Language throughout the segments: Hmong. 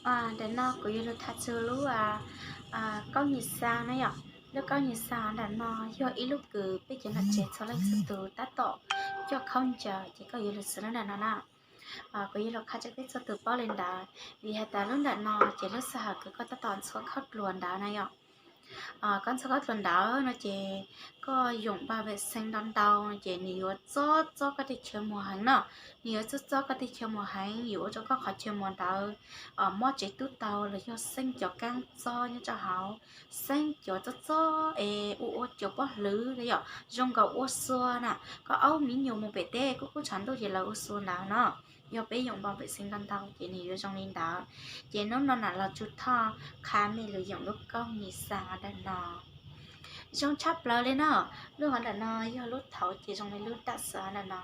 Ntawm no kuv yuav lug tham txug lub kaub nyis xaa na yom. Lub kaub nyis xaa ntawm no yog ib lub kws peb cov nam tsev txhua leej txhua tug tab tom coj khaub ncaws ces koj yuav lug xwv lub ntawm no na. Kuv yuav lug qha rua peb txhua tug paub le ntawd vim has tas lub ntawm no ces lub sij hawm kws koj tab tom ntxhua khaub dluag ntawd na yom. Koj ntxhua khaub dluag ntawd no ces koj yoom npa vem xees ntau ntau no ces nws yuav txob txob koj tej chaw muag heev no. Nws yuav txob txob koj tej chaw muag heev, yuav ua rua koj qhov chaw muag ntawd mob tsev tub tau los yog xeeb cov kaab txob nyob rau hauv, xeeb cov txob txob es ua ua cov pob hlwv yom, zoo nkaus ua xua na. Koj aub miv nyuas mus pem teb kub kub tshav ntuj ces lawv ua xua ntawd no. Yog peb yoom npa vem xees ntau ntau ces nws yuav zoo li ntawd. Ces hnub no nam Los Tsu Thoj qha mej lug yoom lub kaub nyis xaa ntawm no. Zoo tshaj plaws le na. Lub hov ntawm no yog lub thaud ces zoo li lub tam sim ntawm no,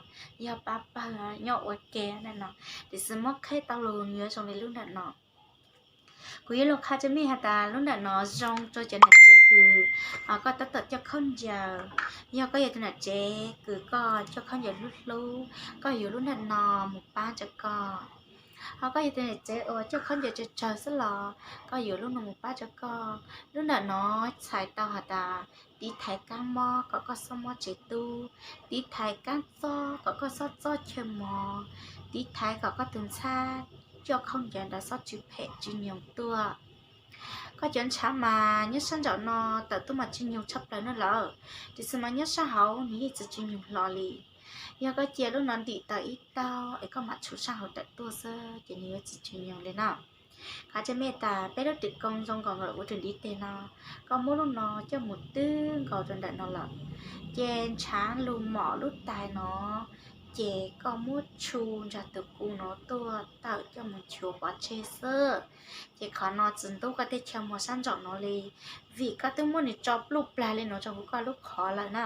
yog pab pawg nyob ua ke ntawm no, tiam sis muab qheb tau lug yuav zoo li lub ntawm no. Kuv yuav lug qha rua mej has tas lub ntawm no zoo rua cov nam tsev kws koj tab tom coj khaub ncaws. Yog koj yog tus nam tsev kws koj coj khaub ncaws hlub hlub, koj yuav lub ntawm no mus pab rua koj. Ho koj yog tus nam tsev uas coj khaub ncaws tsawg tsawg xwb los koj yuav lub no mus pab rua koj. Lub ntawm no txhais tau has tas tiv thaiv kaab mob kom koj xob mob tsev tub, tiv thaiv kaab txob kom koj xob txob chaw mos, tiv thaiv kom koj tus ntxhab coj khaub ncaws ntawd xob tsw phem tsw nyoog tuaj. Koj cov ntshav mas nyob sab nraum no tawm tuaj mas tsw nyoog tshaj plaws na lawm, tiam sis mas nyob sab hauv nws yeej tsi tsw nyoog hlo li. Yog koj cia lub no ntim tau ib taug es koj mam tshuam sab hauv tawm tuaj xwb ces nws yuav tsi tsw nyoog li na. Qha rua mej tas peb lub twm koo zoo nkaus nkaus ua rua ntiv teg no, koj muab lub no coj mus twb nkaus rua ntawm no lawm, ces ntshav lug mom lub tais no, ces koj muab tshu nraag tus ku no tuaj tawm coj mus nchuav pov tseg xwb. Ces qhov no tsi ntub koj tej chaw muag sab nraum no li, vim koj twb muab nws tso pluj plag li no rua huv koj lub qhov lawm na.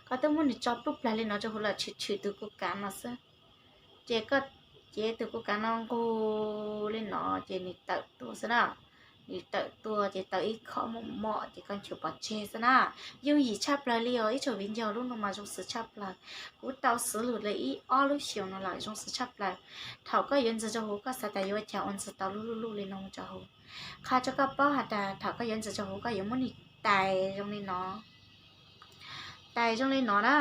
Koj twb muab nws tso pluj plag li no rua huv lawm, tshwm tshwm tus ku kav no xwb. Ces koj cev tus ku kav no nqug li no ces nws tawm tuaj xwb na. Nws tawm tuaj ces tau ib khob mom mom ces koj nchuav pov tseg xwb na. Yooj yim tshaj plaws li os ib tsoom viv ncaus, lub no mas zoo xwm tshaj plaws. Kuv tau xwv lug li ib ob lub xyoos no lawm, zoo xwm tshaj plaws. Thaum koj yuav ntxiv rua huv koj xav tas yuav ua caag ua ntxiv tau lub luj luj li no rua huv. Qha rua koj paub has tas thaum koj yuav ntxiv rua huv koj yuav muab nws tais zoo li no. Tais zoo li no na.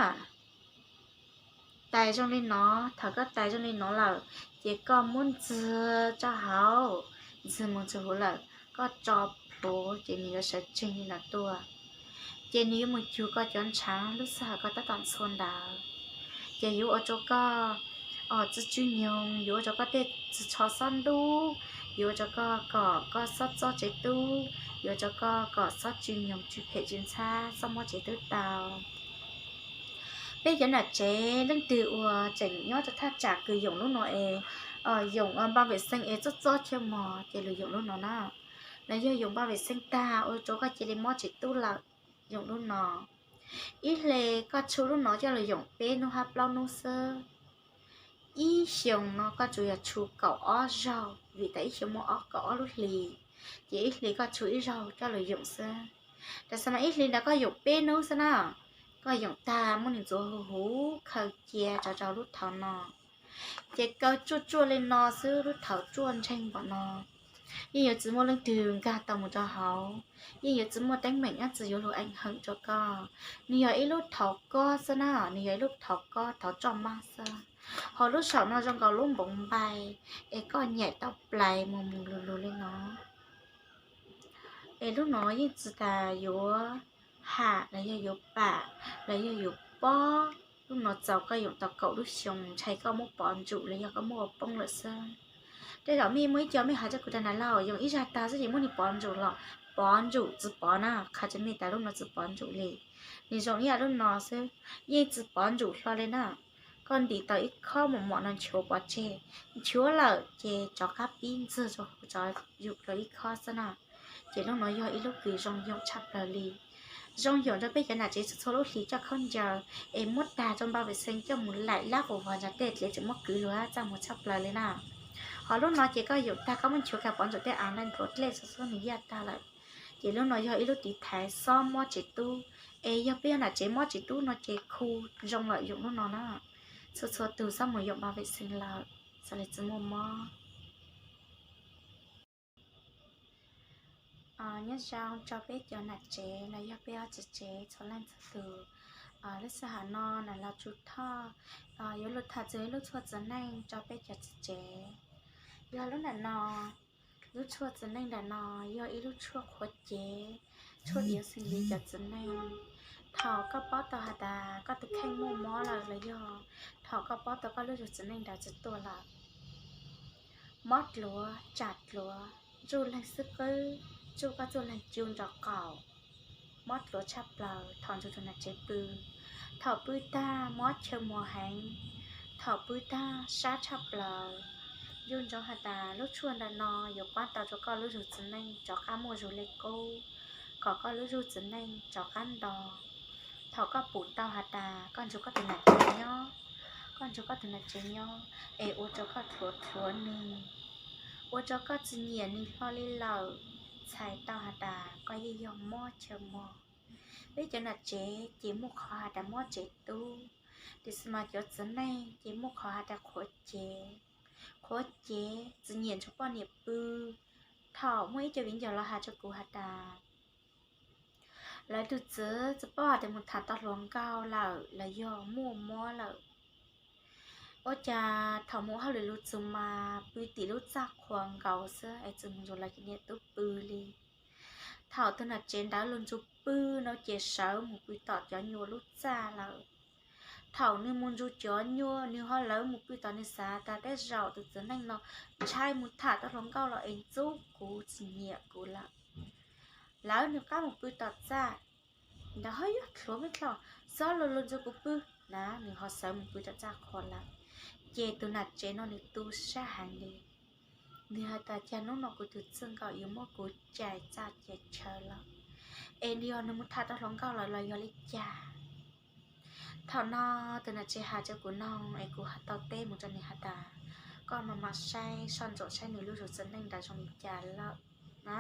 Tais zoo li no, thaum koj tais zoo li no lawm, ces koj muab ntxig rau hauv, ntxig moog rua huv lawm, koj tso plhuav ces nws yuav sawv tsees li no tuaj. Ces nws yuav mus cug koj cov ntshav lub sij hawm koj tab tom ntxhua ntawd. Ces yuav ua rua koj tsi tsw nyoog, yuav ua rua koj tej txiv tsho xob ntub, yuav ua rua koj kom koj xob txob tsev tub, yuav ua rua koj kom xob tsw nyoog tsw phem tsw ntxhab, xob mob tsev tub tau. Peb cov nam tsev leej twg uas tseem nyob rau thaj tsam kws yoom lub no es, yoom npa vem xees es txob txob chaw mog ces lug yoom lub no na. Los yog yoom npa vem xees tag ua rua koj cia li mob tsev tub lawm, yoom lub no. Ib hle koj tshu lub no coj lug yoom peb hnub hab plaub hnub xwb. Ib xyoos no koj tsuas yog tshu kaum ob zaug, vim tas ib xyoos muaj ob kaum ob lub hli, ces ib hlis koj tshu ib zaug coj lug yoom xwb. Tam sim no ib hlis ntawd koj yoom peb hnub xwb na. Koj yoom tag muab nws ntxuav huv huv khaws cia tso rau lub thauv no. Ces kaw tsuaj tsuaj li no xwb, lub thauv tsuaj ntseeg npaum no. Yeej yuav tsis muaj leej twg nkag tau mus rau hauv, yeej yuav tsis muaj teeb meem, yeej tsis yuav lug eev heem rua koj. Nws yog ib lub thauv kob xwb na, nws yog ib lub thauv kob, thauv tso mab xwb. Ho lub saum no zoo nkaus lub npoov npai, es koj nyem tau plais mus mus lug lug li no. Es lub no yeej tsis tas yuav ham los yog yuav pam los yog yuav pob. Lub no txaus koj yoom tau kaum lub xyoo, ntshai koj muab pov ntsum los yog koj muab ua poob lawm xwb. Tej zaum mej muaj ib co mej hais rau kuv tas, Nav Lauj, yoom ib zag tag xwb ces muab nws pov ntsum los? Pov ntsum tsis pov na, qha rua mej tas lub no tsis pov ntsum li. Nws zoo ib yam lub no xwb, yeej tsis pov ntsum hlo li na. Koj ntim tau ib khob mos mom no nchuav pov tseg, nchuav lawm ces rov qab pib ntxig rau huv, rov yug dlua ib khob xwb na. Ces lub no yog ib lub kws zoo yoom tshaj plaws li. Zoo yoom rau peb cov nam tsev txhua txhua lub hlis coj khaub ncaws es muab tag rau npa vem xees coj mus laim lab quas vog ntsa tej dlev tseem muab kwv lug hab txaj muag tshaj plaws li na. Ho lub no ces koj yoom tag koj muab nchuav kag pov ntsum tej av nrag nruav dlej txhua txhua nws yaj tag lawm. Ces lub no yog ib lub tiv thaiv xob mob tsev tub, es yog peb cov nam tsev mob tsev tub no ces khu zoo lawm yoom lub no na. Txhua txhua tug xob mus yoom npa vem xees lawm, xaav le tsis muaj mob. Nyob zoo rau peb cov nam tsev los yog peb ob txiv tsev txhua leej txhua tus. Lub sij hawm no Nam Lauj Tsu Thoj yuav lug tham txug ib lub tshuaj txiv neej rau peb cov txiv tsev. Yog lub nram no, lub tshuaj txiv neej nram no yog ib lub tshuaj qhuav cev, tshuaj iov xeem li cov txiv neej. Thaum koj paub tau has tas koj tus kheej muaj mob lawm los yog thaum koj paub tau koj lub zug txiv neej nrad tsi tuaj lawm, mob dluav, tsam dluav, ntsuj leeg xwb qwb, ntsuj koj txuj leeg cu nrov qaum, mob dluav tshaj plaws thaum nrug tus nam tsev pw. Thaum pw tag mob chaw mos heev, thaum pw tag sab tshaj plaws. Nco ntsoov has tas lub tshuaj ntawm no yuav pab tau rau koj lub zug txiv neej rov qab muaj zug le kub, kom koj lub zug txiv neej rov qab nto. Thaum koj pum tau has tas koj nrug koj tus nam tsev nyob, koj nrug koj tus nam tsev nyob es ua rau koj tlhuav tlhuav nwg, ua rau koj tsi nyiam nwg hlo li lawm, txhais tau has tas koj yeej yog mob chaw mos. Peb cov nam tsev ces muaj qhov has tas mob tsev tub, tiam sis mas cov txiv neej ces muaj qhov has tas qhuav cev. Qhuav cev tsi nyiam nrug poj niam pw. Thaum muaj ib co viv ncaus los has rau kuv has tas lawv tus txiv tsi paub has tas mus tham tau hluas nkauj lawm los yog muaj mob lawm, ua cas thaum mus hauj lwm lug txug mas pw tim lub txaj qhua nkaus xwb es tsi mus nrug lawv cov niam tub pw li. Thaum tus nam tsev ntawd lug nrug pw no ces sawv mus pw tom cov nyuas lub txaj lawm. Thaum nwg mus nrug cov nyuas, nwg ho lawv mus pw tom, nwg xav tas tej zaum tus txiv neej no ntshai mus tham tau hluas nkauj los es ntxub kuv tsi nyiam kuv lawm. Lawv nwg qab mus pw tom txaj ntawd ho yog tlhuav me dlhau, xob lug lug nrug kuv pw na, nwg ho xawv mus pw tom txaj qhua lawm. Ces tus nam tsev no nwg tu sab heev li. Nwg has tas cas nub no kuv tus txij nkawm yuav muab kuv cais txaj cais chaw lawm, es yog nwg mus tham tau hluas nkauj lawm los yog li cas? Thaum no tus nam tsev has rau kuv noog es kuv ho tau teb mus rau nwg has tas koj mam mam saib soj ntsuam saib nwg lub zug txiv neej ntawd zoo li cas lawm na.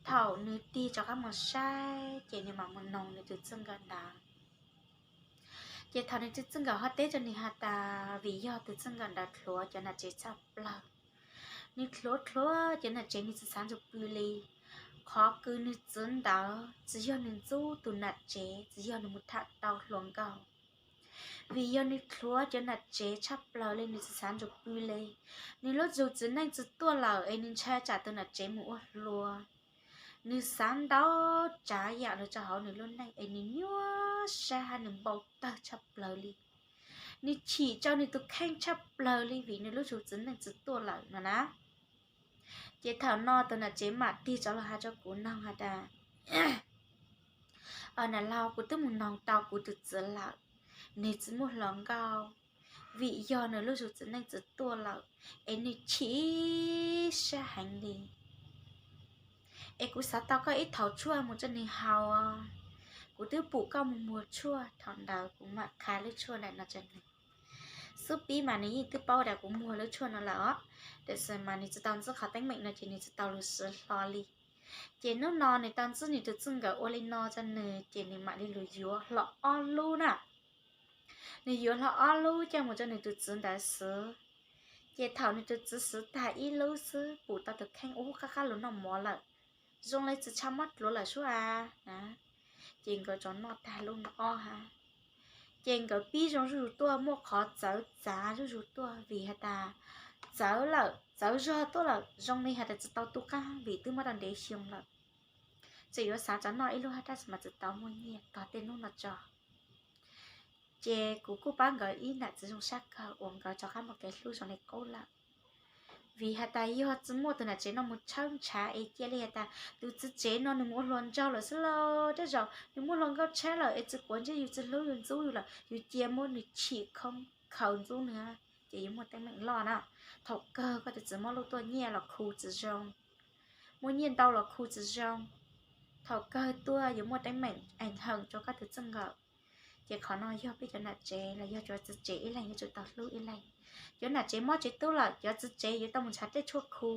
Thaum nwg tig rov qab mus saib ces nwg mam mus noog nwg tus txij nkawm ntawd. Ces thaum nwg tus txij nkawm ho teb rau nwg has tas vim yog tus txij nkawm ntawd tlhuav cov nam tsev tshaj plaws, nwg tlhuav tlhuav cov nam tsev nwg tsi xav nrug pw li. Qhov kws nwg txwv ntawd tsi yog nwg ntxub tus nam tsev, tsi yog nwg mus tham tau hluas nkauj, vim yog nwg tlhuav cov nam tsev tshaj plaws li nwg tsi xav nrug pw li. Nwg lub zug txiv neej tsi tuaj lawm es nwg ntshai tsam tus nam tsev mus ua hluas. Nwg xav ntau tsav yam lug rau hauv nwg lub neej es nwg nyuaj sab hab nwg npau tawg tshaj plaws li. Nwg chim rau nwg tus kheej tshaj plaws li vim nwg lub zug txiv neej tsi tuaj lawm no na. Ces thaum no tus nam tsev mam tig rov lug has rau kuv noog has tas, Nam laug, kuv twb mus noog tau kuv tus txiv lawm, nwg tsi muaj hluas nkauj, vim yog nwg lub zug txiv neej tsi tuaj lawm, es nwg chim sab heev li. Es kuv xav tau koj ib thaum tshuaj mus rau nwg haus. Kuv twb pum koj mus muag tshuaj, thaum ntawd kuv mam qha lub tshuaj ntawm no rau nwg. Xub pib mas nwg yeej twb paub tas kuv muag lub tshuaj no lawm os, tiam sis mas nwg tsi tau ntxub qhov teeb meem no ces nwg tsi tau lug siv hlo li. Ces hnub no nwg tau ntxub nwg tus txij nkawm ua li no rau nwg ces nwg mam li lug yuav hlo ob lub na. Nwg yuav hlo ob lub coj mus rau nwg tus txiv ntawd xwb. Ces thaum nwg tus txiv xwv tag ib lub xwb pum tau tus kheej ua qab qab lug noj mov lawm, zoo le tsi tshua mob dluav lawm sub a. Ces nkawd rov noj tag lub no ob hab. Ces nkawd pib zoo zuj zus tuaj, muaj qhov txawv txav zuj zus tuaj vim has tas txawv lawm, txawv zog tuaj lawm, zoo li has tas tsi tau tu qaab vim twb muab tau ntev xyoo lawm. Tseem yuav xav rov noj ib lub hab tab sis mas tsi tau muaj nyiaj tog tej hnub no tso. Ces kuv kuj pab nkawd ib nam txiv zoo sab kawg uas nkawd rov qab muaj kev hlub zoo li qub lawm. Vim has tas yog tsi muaj tus nam tsev no mus tshawb ntshav es cia li has tas tus txiv tsev no nwg mus ua hluas nraug lawm xwb lauj, tej zaum nwg muaj hluas nkauj tshab lawm es tsi quav ntsej yug, tsi hlub yug, ntxub yug lawm, yug cia muab nwg chim khoob khaws ntxub nwg, ces yuav muaj teeb meem loj na. Thaum kawg koj tus txiv muab luj tuaj nyiaj los khu tsi zoo, muaj nyiaj ntau los khu tsi zoo. Thaum kawg tuaj yuav muaj teeb meem eev heem rau koj tus txij nkawm. Ces qhov no yog peb cov nam tsev los yog cov txiv tsev ib leeg yuav tsum tau hlub ib leeg. Cov nam tsev mob tsev tub lawm, cov txiv tsev yuav tau mus nrhav tej tshuaj khu.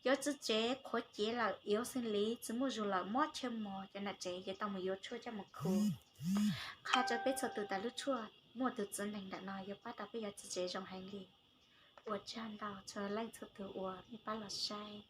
Cov txiv tsev qhuav cev lawm, iov xeem li tsi muaj zug lawm, mob chaw mos, cov nam tsev yuav tau mus yuav tshuaj coj mus khu. Qha rau peb txhua tus tas lub tshuaj muaj tus txiv neeg ntawm no yuav pab tau peb cov txiv tsev zoo heev li. Ua tsaug ntau txhua leej txhua tus uas nej pab los saib.